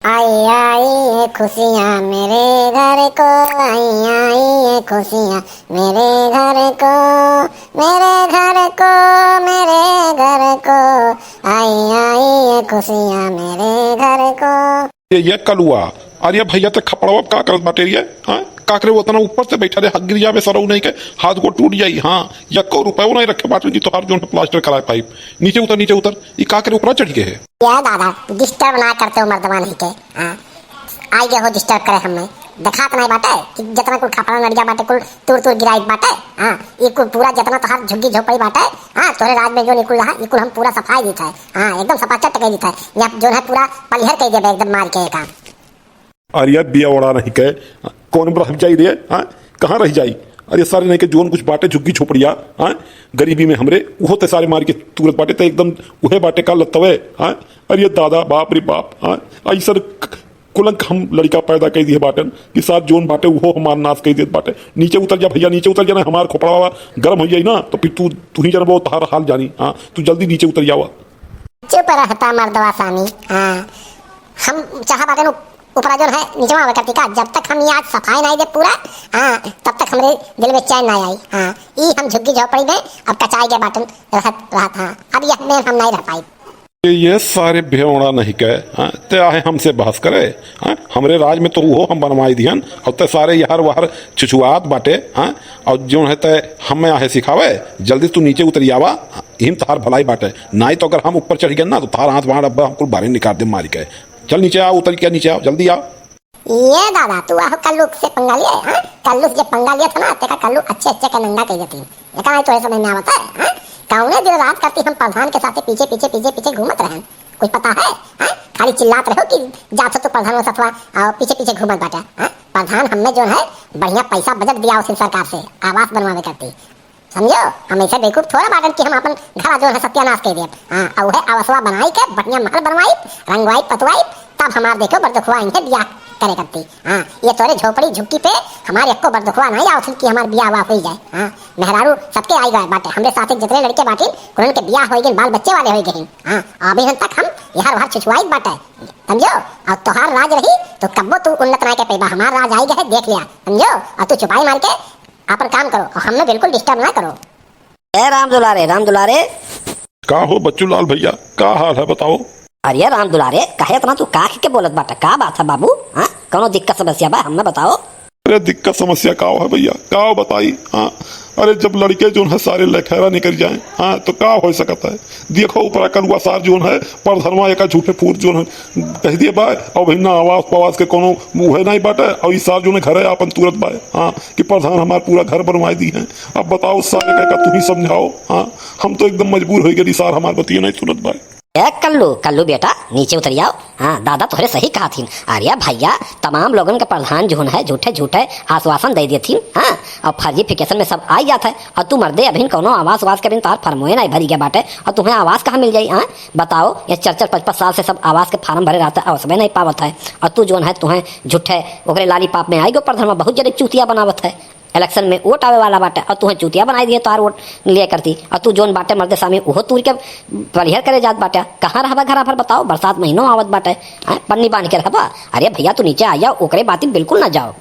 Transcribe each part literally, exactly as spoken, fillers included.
आई आई ये खुशियाँ मेरे घर को, आई आई ये खुशियाँ मेरे घर को, मेरे घर को, मेरे घर को, आई आई ये खुशियाँ मेरे घर को। ये, ये कलुआ, अरे भैया, ते खपड़वा का करत बाटे रे? हाँ, का करे, वो इतना ऊपर से बैठा रहे, हग गिर जावे सरऊ नहीं के, हाथ गोड़ टूट जाई। हाँ, यक्को रुपयो नहीं रखे बाटे कि तोहार जोन है प्लास्टर कराए पाइप। नीचे उतर, नीचे उतर, ई का करे ऊपरा चढ़ के है? ये दादा, डिस्टर्ब ना करते हो मर्दवा नहीं के। हाँ, आई गए हो डिस्टर्ब करे हमें। देखात नहीं बाटे कि जितना कुल खपड़ा नड़िया बाटे, कुल तूर तूर गिराई बाटे। हाँ, ये कुल पूरा जितना तोहार झुग्गी झोपड़ी बाटे, हाँ, तोरे राज में जो निकुल रहा, ये कुल हम पूरा सफाई देता है। हाँ, एकदम सफाचट कर देता है। यहाँ जो है पूरा पलिहर कर देबे एकदम मार के एका। अरे यार, बिया ओड़ा नहीं के, कौन रह जाई रे? हाँ, कहाँ रह जाई? अरे सारे नहीं के जोन कुछ बाटे झुग्गी झोपड़िया, हाँ, गरीबी में हमरे, उहो ते सारे मार के तुरत बाटे, ते एकदम उहे बाटे का लत्तवे, हाँ। अरे दादा, बाप रे बाप, हाँ, ऐसन कुलंक हम लड़का पैदा कर दिए बाटन कि साथ जोन बाटे उहो हमार नाश कर देत बाटे। नीचे उतर जा भैया, नीचे उतर जा, ना हमार खोपड़ावा गरम हो जाई ना, तो फिर तू, तू ही जनबो तहार हाल जानी। हाँ, तू जल्दी नीचे उतर जावा। चुप रहता मर्दवा सामी। हाँ, हम चाहा बाटन उ-, ऊपरा जोन है, नीचवा आवे करती का? जब तक हम ये आज सफाई नहीं दे पूरा, हाँ, तब तक हमरे दिल में चैन नहीं आई। हाँ, ई हम झुग्गी झोपड़ी में अब कचाई गए बाटन रहत, रहत, हाँ, अब ये में हम नहीं रह पाई। ये, ये सारे भेवड़ा नहीं के, हाँ, ते आहे हमसे बहस करे, हाँ, हमरे राज में तो उहो हम बनवाई दिहन, और ते सारे यहर वहर छुछुआत बाटे, हाँ, और जोन है ते हमें आहे सिखावे, जल्दी तू नीचे उतरी आवा, इहिन तहार भलाई बाटे, नाई तो अगर हम ऊपर चढ़ गए ना, तो तहार हाथ बाहर अब हम कुल बाहर निकाल दे मारी के। चल नीचे आओ, उतर के नीचे आओ, जल्दी आओ। ये दादा, तू आहो कल्लू से पंगा लिए, हाँ? कल्लू से जब पंगा लिया था ना, तेका कल्लू अच्छे अच्छे का नंगा कह देती। एका नहीं तो समझ में आवत है, हाँ? कौने दिन रात करती हम प्रधान के साथे पीछे, पीछे, पीछे, पीछे घूमत रहन। कुछ पता है, हाँ? खाली चिल्लात रहो कि जात हो तू प्रधान के सथवा, और पीछे, पीछे घूमत बाटा, हाँ? प्रधान हमें जो है बढ़िया पैसा बजट दिया उसी सरकार से, आवास बनवावे करती। समझो, हम ऐसे बेवकूफ थोड़ा बाटन कि हम अपन घरा जो है सत्यानाश कर देब। हाँ, और वह आवासवा बनाई के बढ़िया महल बनवाई, रंगवाई, पतवाई, तब हमार देखो बरदुखवा इनके बियाह करे करती। हाँ, ये तोरे झोपड़ी झुग्गी पे हमारे एको बरदुखवा नहीं आवत कि हमार बियाह हुआ हो जाए। हाँ, मेहरारू सबके आई गए बाटे, हमरे साथे जितने लड़के बाटे, उन्हन के बियाह हो गए, बाल बच्चे वाले हो गए। हाँ, अभी हम तक हम यहाँ वहाँ छुछुआई बाटे, समझो। और तोहार राज रही तो कब्बो तू उन्नत ना के पैबा, हमार राज आई गए, देख लिया, समझो। और तू चुपाई मार के आपन काम करो, हमने बिल्कुल डिस्टर्ब ना करो। ए राम दुलारे, राम दुलारे। का हो बच्चू लाल भैया, का हाल है बताओ? अरे राम दुलारे, काहे इतना तू काख के बोलत बाटा? का बात है बाबू? हाँ, कौनो दिक्कत समस्या बा, हमें बताओ। अरे दिक्कत समस्या का है भैया, का बताई? हाँ, अरे जब लड़के जोन है सारे लखेरा निकल जाए, हाँ, तो का हो सकता है? देखो ऊपरा कलुआ सार जोन है, परधनवा एका झूठे फूट जोन है, कह दिए बा, और भाई ना आवास पवास के कोनो मुँहे नहीं बाटे, और ई सार जोन है घरे आपन तुरत बा, हाँ, कि प्रधान हमार पूरा घर बनवाई दी है। अब बताओ सारे का, का तू ही समझाओ, हाँ, हम तो एकदम मजबूर हो गए, सार हमार बतिया नहीं सुनत बा। ए कल्लू, कल्लू बेटा, नीचे उतर जाओ। हाँ, दादा तोहरे सही कहा थीन। अरे भैया, तमाम लोगन के प्रधान जोन है, झूठे झूठे आश्वासन दे दिए थीन। हाँ, और फर्जीफिकेशन में सब आ जात है। और तू मर्दे अभिन कौनो आवास वास के बिन तार फॉर्मोए नहीं भरी गया बाटे, और तुम्हें आवास कहाँ मिल जाई? हाँ, बताओ, ये चार चार पाँच पाँच साल से सब आवास के फार्म भरे रहता है, आवास में नहीं पावत है। और तू जोन है, तुम्हें झूठे ओकरे लालीपाप में आई गो, प्रधान में बहुत जने चूतिया बनावत है। इलेक्शन में वोट आवे वाला बाटे और तुहें चूतिया बनाई दिए तोहार वोट लिए करती। और तू जोन बाटे मर्दे सामी उहो तूर के पलिहर करे जात बाटे। कहाँ रहबा घरा भर बताओ, बरसात महीनो आवत बाटे, हैं? पन्नी बांध के रहबा? अरे भैया तू नीचे आ जाओ, ओकरे बाती बिल्कुल ना जाओ।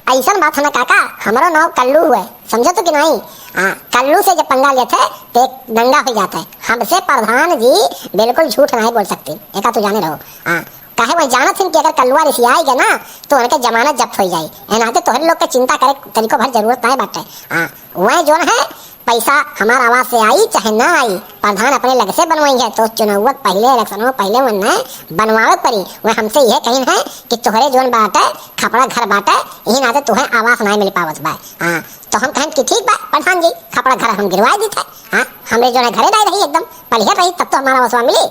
ऐसन बात है ना काका, हमरो नाव कल्लू हुए, समझो तो कि नहीं? हाँ, कल्लू से जब पंगा लेते ते दंगा हो जाता है। हमसे प्रधान जी बिल्कुल झूठ नहीं बोल सकते, एका तू जाने रहो। हाँ, काहे वह जानत हिन कि अगर कल्लुआ रिसियाई गए ना, तो उनके जमानत जब्त हो जाई। ए नाते तोहरे लोग के चिंता करे तनिको भर जरूरत नहीं बाटे। हाँ, वह जोन है, पैसा हमार आवास से आई चाहे ना आई, प्रधान अपने लग से बनवाई है। तो चुनाव पहले, इलेक्शन में पहले वह नहीं बनवावे पड़ी। वह हमसे यह कहिन है कि तोहरे जोन बाटे, खपड़ा घर बाटे, यही नाते तुहे आवास नहीं मिल पावत बा। हाँ, तो हम कहन कि ठीक बा प्रधान जी, खपड़ा घर हम गिरवा दी थे। हाँ, हमरे जोन है घरे नहीं रही, एकदम पलिहर रही, तब तो हमारा आवास मिली।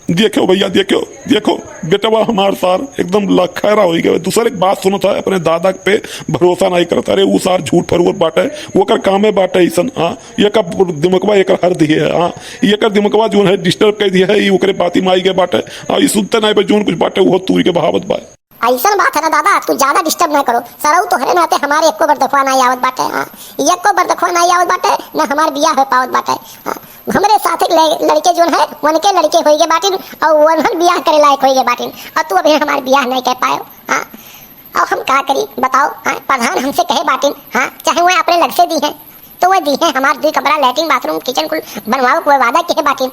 देखो भैया, देखो, देखो, बेटवा हमार सार एकदम लखैरा होई गए। दूसर एक बात सुनत है, अपने दादा पे भरोसा नहीं करता। अरे, वो सार झूठ फरूट बाटे, ओकर कामे बाटे ऐसन। हाँ, एकर दिमकवा एकर हर दिए है। हाँ, एकर दिमकवा जोन है डिस्टर्ब कर दिए है, ई ओकरे बाती में आई गए बाटे। हाँ, ई सुनते नहीं बे, जोन कुछ बाटे, वो तूरी के बहावत बा। ऐसन बात है ना दादा, तू ज्यादा डिस्टर्ब ना करो। सरऊ तोहरे नाते हमारे एको बरदखवा नहीं आवत बाटे। हाँ, एको बरदखवा नहीं आवत बाटे, ना हमार बियाह हो पावत बाटे। हाँ, हमरे साथे ले-, लड़के जोन है, उनके लड़के होइगे बाटिन, और उन्हन बियाह करे लायक होइगे बाटिन, और तू अभी हमार बियाह नहीं कर पायो, हाँ? अब हम का करी, बताओ, हाँ? प्रधान हमसे कहे बाटिन, हाँ? चाहे वह अपने लग से दी हैं, तो वह दी हैं, हमार दुई कमरा, latrine, bathroom, kitchen कुल बनवाओ, कोई वादा किहे बाटिन।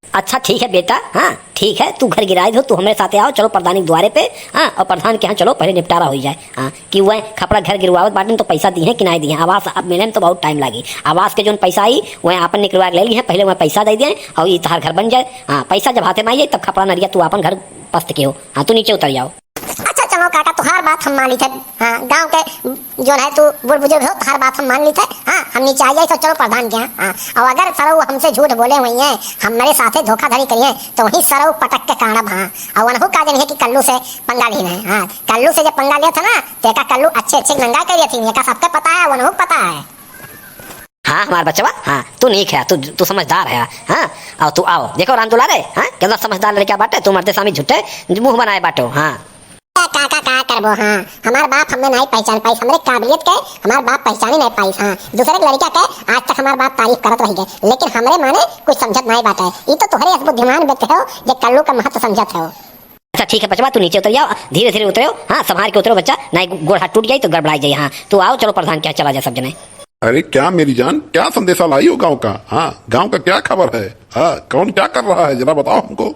अच्छा, ठीक है बेटा, हाँ, ठीक है, तू घर गिराए दो, तू हमरे साथे आओ, चलो प्रधानी के द्वारे पे, हाँ, और प्रधान के यहाँ चलो, पहले निपटारा होई जाए, हाँ, कि वह खपड़ा घर गिरवावत बाटिन तो पैसा दी है कि नाहीं दी है, आवास अब मिले में तो बहुत time लागी, आवास के जोन पैसा आई, वह आपन निकलवा के ले ली है, पहले वह पैसा दे दे, और ये तहार घर बन जाए, हाँ, पैसा जब हाथे में आई जाए, तब खपड़ा नरिया तू आपन घर पस्त के हो, हाँ, तू नीचे उतर जाओ। अच्छा चलो काका, तुहार बात हम मान ली थे। हाँ, गाँव के जो है तू बूढ़ बुजुर्ग हो, तुहार बात हम मान ली थे। हाँ, हम नीचे आ जाए तो चलो प्रधान के यहाँ। हाँ, और अगर सरऊ हमसे झूठ बोले हुई हैं, हमरे साथे धोखाधड़ी करी हैं, तो वहीं सरऊ पटक के काढ़ब। हाँ, और वनहू का जन है कि कल्लू से पंगा ली है। हाँ, कल्लू से जब पंगा लिया था ना, तो एका कल्लू अच्छे अच्छे नंगा कर दिया थी, एका सबके पता है, वनहू पता है। हाँ, हमार बचवा, हाँ, तू नीक है, तू, तू समझदार है, हाँ, और तू आओ, देखो राम दुलारे, हाँ, कितना समझदार लड़का बाटे, तू मरते सामी झूठे मुँह बनाए बाटो, हाँ। का, का, का, का करबो, हाँ, हमार बाप हमें नाई पहचान पाइस, हमरे काबिलियत के हमार बाप पहचानी नाई पाइस, हाँ, दूसरे के लड़का के आज तक हमार बाप तारीफ करत रह गए, लेकिन हमरे माने कुछ समझत नाई बाटे, ई तो तोहरे अस बुद्धिमान व्यक्ति हो, जे कल्लू का महत्व समझत हो। अच्छा ठीक है बचवा, तू नीचे उतर जाओ, धीरे धीरे उतरो, हाँ, संभाल के उतरो बच्चा, नहीं गो-, गोड़ हाथ टूट जाई तो गड़बड़ाई जाई। हाँ, तू आओ, चलो प्रधान के यहाँ चला जाए सब जने। अरे क्या मेरी जान, क्या संदेशा लाई हो गाँव का? हाँ, गाँव का क्या खबर है? हाँ, कौन क्या कर रहा है, जरा बताओ हमको।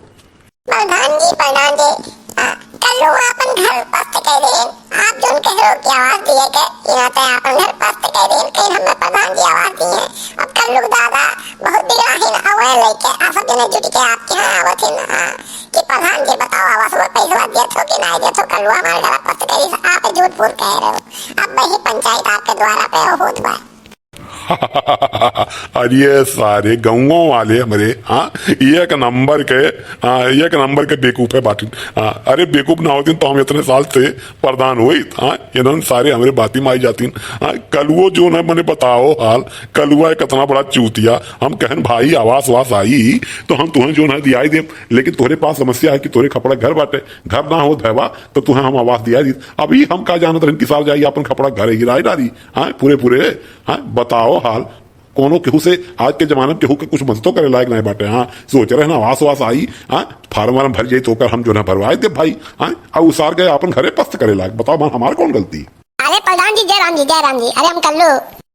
प्रधान जी, प्रधान जी, आ, कल्लू आपन घर पस्त कर देन। आप जोन कह रहे हो कि आवास दिए के, यहाँ पे आपन घर पस्त कर देन, कहीं हमें प्रधान जी आवास दिए। अब कल्लू दादा बहुत बिगड़ाहिन, अवे लेके आ सब जने जुट के आपके यहाँ आवत हिन, हाँ। कि प्रधान जी बताओ, आवास में पैसवा देत हो कि नाहीं देत हो? कल्लू हमारे घर पस्त करी से आप झूठ बोल कह रहे हो। अब वही पंचायत आपके द्वारा पे होत बा। अरे सारे गाँवों वाले हमरे, हाँ, एक नंबर के, हाँ, एक नंबर के बेवकूफ है बाटिन। हाँ, अरे बेवकूफ ना होतिन तो हम इतने साल से प्रधान होइत, हाँ, इन्हन सारे हमरे बाती में आई जातिन। हाँ, कलुओ जोन है मने बताओ हाल, कलुआ है कितना बड़ा चूतिया। हम कहन भाई आवास वास आई तो हम तुहन जोन है दियाई देब, लेकिन तोहरे पास समस्या है कि तोहरे खपड़ा घर बाटे, घर ना होत भैवा तो तुहन हम आवास दियाई दीत। अभी हम का जानत रहन कि सार जाई आपन खपड़ा घर गिराई डारी, हाँ, पूरे पूरे, हाँ, बताओ हाल। कोनो केहू से आज के जमाना में केहू के कुछ मददो करे लायक नाहीं बाटे, हाँ, सोच रहे ना आवास वास आई, हाँ, फार्म वार्म भर जाई तो ओकर हम जोन है भरवाए देब भाई, हाँ, अब उसार गए आपन घरे पस्त करे लायक, बताओ भाई हमार कौन गलती? अरे प्रधान जी, जय राम जी, जय राम जी। अरे हम कल्लू।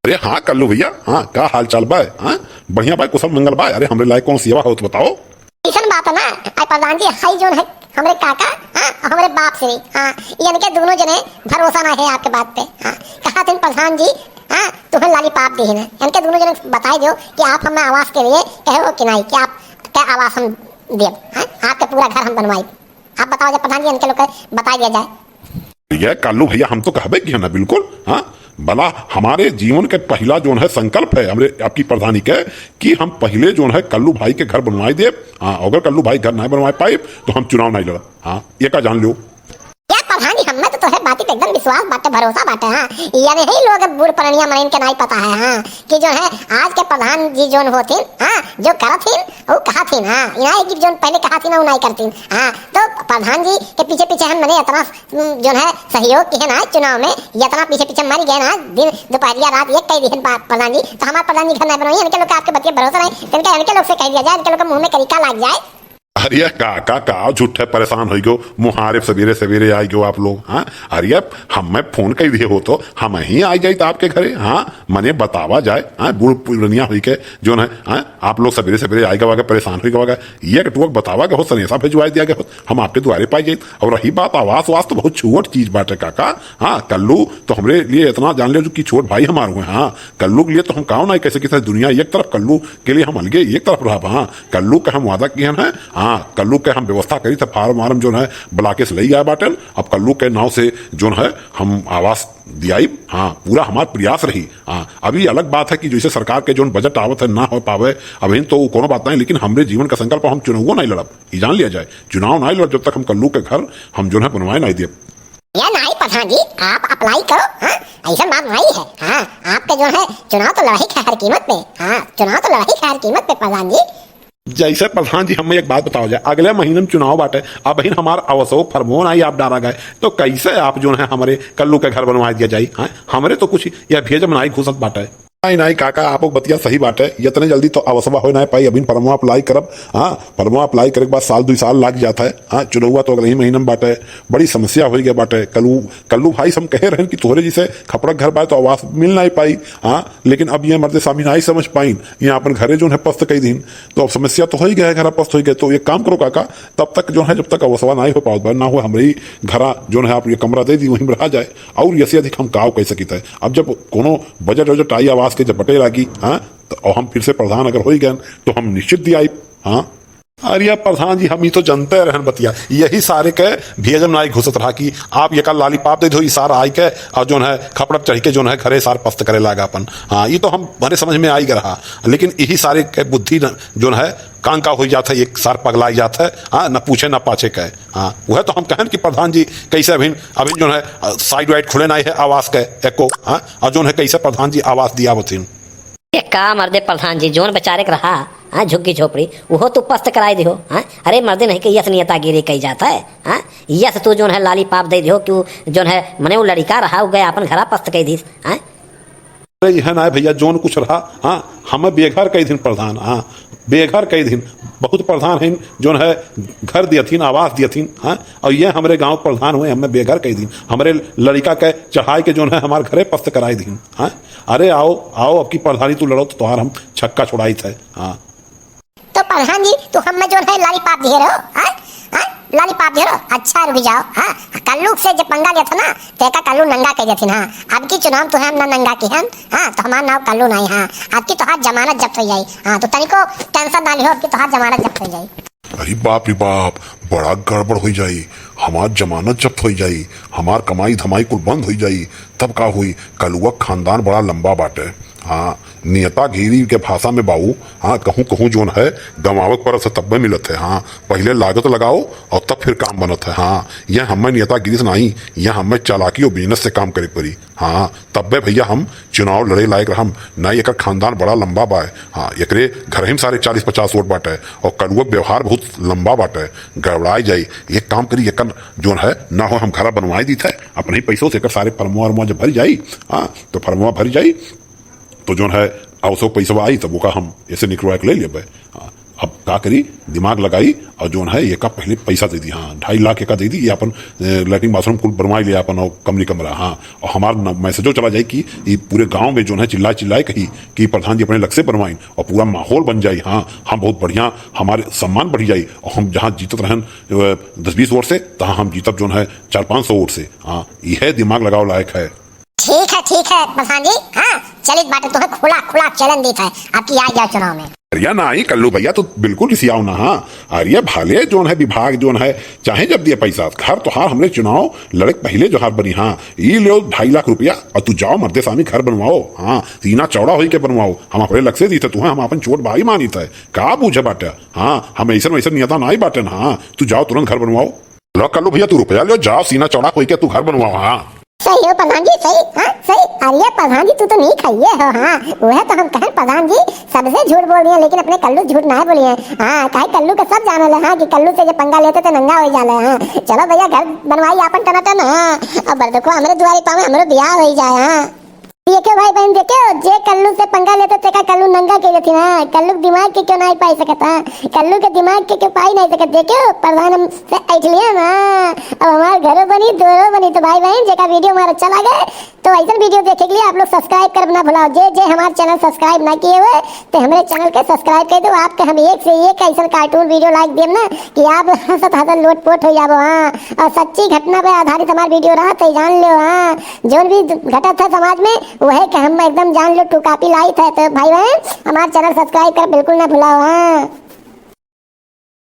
अरे हाँ कल्लू भैया, हाँ, का हाल चाल बा? हाँ, बढ़िया बा, कुशल मंगल बा? अरे हमरे लायक कौन सेवा हो तो बताओ। अइसन बात है ना, आई प्रधान जी, हई जोन है हमरे काका, हाँ, हमरे बाप से, हाँ, ये इनके दोनों जने भरोसा ना है आपके बात पे, हाँ, कहा थे प्रधान जी, हाँ, तुम्हें लॉलीपॉप दी है ना, इनके दोनों जने बताई दो कि आप हमें आवास के लिए कहे हो कि नहीं, कि आप क्या आवास हम देब, हाँ, आपके पूरा घर हम बनवाई। आप बताओ जब प्रधान जी, इनके लोग के बताई दिया जाए। ये कल्लू भैया, हम तो कहबे किया ना बिल्कुल, हाँ, भला हमारे जीवन के पहिला जोन है संकल्प है हमरे आपकी प्रधानी के कि हम पहिले जोन है कल्लू भाई के घर बनवाए देब, हाँ, अगर कल्लू भाई घर नाहीं बनवाए पाइब तो हम चुनाव नाहीं लड़ब, हाँ, ये का जान लो। या प्रधान जी, हमें तो तोहरे बाती पे एकदम विश्वास बाटे, भरोसा बाटे, हाँ, यानी ही लोग बूढ़ पुरनिया मनइन के नाहीं पता है, हाँ, कि जो है आज के प्रधान जी जोन होथिन, हाँ, जो करथिन, वो कहथिन, हाँ, इनाई कि जोन पहले कहथिन, वो नाहीं करथिन, हाँ, तो प्रधान जी के पीछे पीछे हम मने इतना हम्म, जोन है सहयोग किहे ना चुनाव में, इतना पीछे पीछे मर गए ना, दिन दोपहरिया रात एक कह दिहन पा-, प्रधान जी, तो हमार प्रधान जी घर नहीं बनवाई, इनके लोग के आपके बतिये भरोसा नहीं, तो इनके, इनके लोग से कह दिया जाए, इनके लोग के मुंह में करिका लाग जाए। अरे का, का, का झूठे परेशान होई गयो, मुहारे सवेरे सवेरे आई गयो आप लोग, हाँ? अरे हमें फोन कर दिए हो तो हम ही आ जाइत आपके घरे, हाँ? मने बतावा जाए, हाँ? बूढ़ पुरनिया होई के जोन है, हाँ? आप लोग सवेरे सवेरे आए गवा के परेशान होई गवा के, ये टुवक बतावा के हो, सनेसा भेजवाए दिया गया हो, हम आपके द्वारे पाई जाइत। और रही बात आवास वास, तो बहुत छोट चीज बाटे काका। हाँ, कल्लू तो हमरे लिए इतना जान ले जो कि छोट भाई हमार हुए। हाँ, कल्लू के लिए तो हम काव ना कैसे किसी दुनिया एक तरफ, कल्लू के लिए हम अलगे एक तरफ रहा। हाँ, कल्लू का हम वादा किए हैं। हाँ, कल्लू के हम व्यवस्था करी थे, फार्म वार्म जो है ब्लॉके से ले आए बाटन। अब कल्लू के नाव से जो है हम आवास दियाई। हाँ, पूरा हमार प्रयास रही। हाँ, अभी अलग बात है कि जैसे सरकार के जोन बजट आवत है ना हो पावे, अभी तो कोनो बात नहीं, लेकिन हमरे जीवन का संकल्प हम चुनाव नहीं लड़ब। ई जान लिया जाए, चुनाव नाहीं लड़ जब तक हम कल्लू के घर हम जोन है बनवाए नाहीं देब। या नाहीं प्रधान जी, आप अप्लाई करो, हाँ, ऐसा बात नाहीं है, हाँ, आपके जो है चुनाव तो लड़ही के हर कीमत पे, हाँ, चुनाव तो लड़ही के हर कीमत पे प्रधान जी। जैसे प्रधान जी, हमें एक बात बताओ जाए, अगले महीने में चुनाव बाटे, अब हिन हमार अवसो फरमो नाहीं आप डारा गए, तो कैसे आप जो है हमारे कल्लू के घर बनवा दिया जाए, हाँ, हमरे तो कुछ यह भेज में नाहीं घुसत बाटे। नाहीं, नाहीं काका, आपो बतिया सही बाटे। यतने जल्दी तो अवसवा होइ नाहीं पाई। अभिन फरमवा apply करब, हाँ, फरमवा apply करे के बाद साल दुइ साल लाग जात है। हाँ, चुनौवा तो अगले ही महीना में बाटे, बड़ी समस्या होइ गया बाटे। कल्लू, कल्लू भाई से हम कहे रहन कि तोहरे जैसे खपड़क घर बाय तो आवास मिल नाहीं पाई। हाँ, लेकिन अब ये मर्दे सामी नाहीं समझ पाइन, ये आपन घरे जौन है पस्त कई दिन, तो अब समस्या तो होइ गया है, घर पस्त होइ गया। तो एक काम करो काका, तब तक जौन है, जब तक अवसवा नाहीं हो पावत बा, ना हो हमरे ही घरा जौन है आप ये कमरा दे दी, वहीं में रहा जाए। और यसे अधिक हम काव कह सकित है? अब जब कोनो बजट वजट आई आवास के जब बटे लागी, हाँ, तो और हम फिर से प्रधान अगर होइ गए तो हम निश्चित दियाई। हाँ, अरे यार प्रधान जी, हम ई तो जनते रहन बतिया, यही सारे के भेजम नाहीं घुसत रहा कि आप ये का lollipop दे दो, ई सार आई के और जौन है खपड़क चढ़ के जौन है घरे सार पस्त करे लागा अपन। हाँ, ई तो हम, हमारे समझ में आई गया रहा, लेकिन यही सारे के बुद्धि न, जौन है कांका होइ जात है, एक सार पगलाई जात है। हाँ, न पूछे न पाछे के। हाँ, वह तो हम कहन कि प्रधान जी कैसे अभिन, अभिन जौन है, अ, site वाइट खुले नाहीं है आवास के एको। हाँ, और जौन है कैसे प्रधान जी आवास दिया बथिन। ये का मर्दे प्रधान जी, जौन बेचारे के रहा, हाँ, झुग्गी झोपड़ी, उहो तू पस्त कराई दिहो, हाँ? अरे मर्दे नहीं के यस नेतागिरी कही जात है, हाँ? यस तू जौन है lollipop दे दिहो, क्यों जौन है मने वो लड़िका रहा, वो गया अपन घरा पस्त कही दिस, हाँ? अरे यह ना भैया, जौन कुछ रहा, हाँ, हमें बेघर कही दिन प्रधान, हाँ, बेघर कही दिन। बहुत प्रधान हैं, जौन है घर दियथिन, आवास दियथिन, हाँ, और ये हमरे गाँव प्रधान हुए, हमें बेघर कही दिन, हमरे लड़िका के चढ़ाई के जौन है हमार घरे पस्त कराई दिन, हाँ। अरे आओ, आओ, अब की प्रधानी तू लड़ो तो तोहार हम छक्का छुड़ाइत है। हाँ। तो प्रधान जी, तू हमें जौन है lollipop दिहे रहो, हाँ? हाँ? Lollipop दिहे रहो? अच्छा, रुक जाओ, हाँ? कल्लू से जे पंगा लेत ना, तेका कल्लू नंगा कह देथिन, हाँ? अब की चुनाव तुहे हम ना नंगा किहन, हाँ? तो हमार नाव कल्लू नाहीं, हाँ? अब की तोहार जमानत जब्त होइ जाई, हाँ? तो तनिको tension ना लिहो, अब की तोहार जमानत जब्त होइ जाई। अरे बाप रे बाप, बड़ा गड़बड़ होइ जाई, हमार जमानत जब्त होइ जाई, हमार कमाई धमाई कुल बंद होइ जाई, तब का होई? कलुआ खानदान बड़ा लंबा बाटे। हाँ, नेतागिरी के भाषा में बाऊ, हाँ, कहूँ कहूँ जौन है, गंवावे के परत है तब्बे मिलत है। हाँ, पहिले लागत लगाओ और तब फिर काम बनत है। हाँ, यह हमें नेतागिरी से नाहीं, यह हमें चालाकी और business से काम करे पड़ी। हाँ, तब्बे भैया हम चुनाव लड़े लायक रहम। नाहीं, एकर खानदान बड़ा लंबा बा। हाँ, एकरे घर ही में सारे चालीस पचास वोट बाटे और कलुआ के व्यवहार बहुत लंबा बाटे, गड़बड़ाए जाई। एक काम करी, एकर जौन है ना हो, हम घरा बनवाए दीत है अपने ही पैसों से। एकर सारे फरमवा वरमवा जब भर जाई, हाँ, तो फरमवा भर जाई, तो जौन है, अवसो पैसवा आई, तब ओका हम ऐसे निकलवा के ले लेबे। हाँ, अब का करी, दिमाग लगाई और जौन है, एका पहिले पैसा दे दी। हाँ, ढाई लाख एका दे दी, ये अपन, ए, latrine bathroom कुल बनवाई ले अपन और कमरी कमरा। हाँ, और हमार न-, message-ओ चला जाई कि ये पूरे गाँव में जौन है, चिल्लाए चिल्लाए कही कि प्रधान जी अपने लग से बनवाइन और पूरा माहौल बन जाई। हाँ, हम बहुत बढ़िया, हमारे सम्मान बढ़ जाई और हम जहाँ जीतत रहन, ए, दस बीस वोट से, तहाँ हम जीतब जौन है, चार पाँच सौ वोट से। हाँ, यह दिमाग लगावे लायक है। ठीक है, ठीक है प्रधान जी, हाँ, चलित बाटे, तुहे खुला खुला challenge दीत है, अब की आ जाए चुनाव में। अरे नाहीं कल्लू भैया, तू बिल्कुल रिसियाओ ना, हाँ। अरे भले जौन है विभाग जौन है, चाहे जब दिए पैसा, घर तोहार हमरे चुनाव लड़े के पहिले जोहार बनी, हाँ। ई लो ढाई लाख रुपया और तू जाओ मर्दे सामी घर बनवाओ, हाँ, सीना चौड़ा होई के बनवाओ। हम अपने लग से दीत है तुहे, हम अपन छोट भाई मानित है, का बूझे बाटे, हाँ। हम ऐसन वैसन नेता नाहीं बाटे ना, हाँ। तू जाओ तुरंत घर बनवाओ। लो कल्लू भैया, तू रुपया लो, जाओ सीना चौड़ा होई के तू घर बनवाओ, हाँ। सही हो प्रधान जी, सही, हाँ, सही। अरे प्रधान जी, तू तो नीक हइये हो, हाँ। वह तो हम कहन प्रधान जी, सबसे झूठ बोल दिए, लेकिन अपने कल्लू झूठ ना बोलिए, हाँ। काहे कल्लू के सब जानल है, हाँ, कि कल्लू से जे पंगा लेते तो नंगा होइ जाले, हाँ। चलो भैया, घर बनवाई आपन टनाटन, हाँ। अब बरदको हमरे दुआरी पावे, हमरो बियाह होइ जाए, हाँ। देखो भाई बहन, देखो, जे कल्लू से पंगा लेते, तेका कल्लू नंगा कह देती ना। कल्लू के दिमाग के क्यों नाहीं पाई सकत, हाँ? कल्लू के दिमाग के क्यों पाई नाहीं सकत? देखो, प्रधान हम से ऐठ लिया ना। अब हमार घरो बनी, दुआरो बनी। तो भाई बहन, जेका video हमारा अच्छा लगे, तो ऐसन video देखे के लिए आप लोग subscribe करब ना भुलाओ। जे, जे हमार channel subscribe ना किए हुए, तो हमरे channel के subscribe कर दो। आपके हम एक से एक ऐसन cartoon video लाइक देब ना कि आप हंसत हंसत लोटपोट हो जाबो, हाँ। और सच्ची घटना पे आधारित हमार video रहा, तो जान लो, हाँ। जौन भी घटत है समाज में, वही के हम एकदम जान लो, true copy लाइत है। तो भाई बहन, हमार channel subscribe कर बिल्कुल ना भुलाओ, हाँ।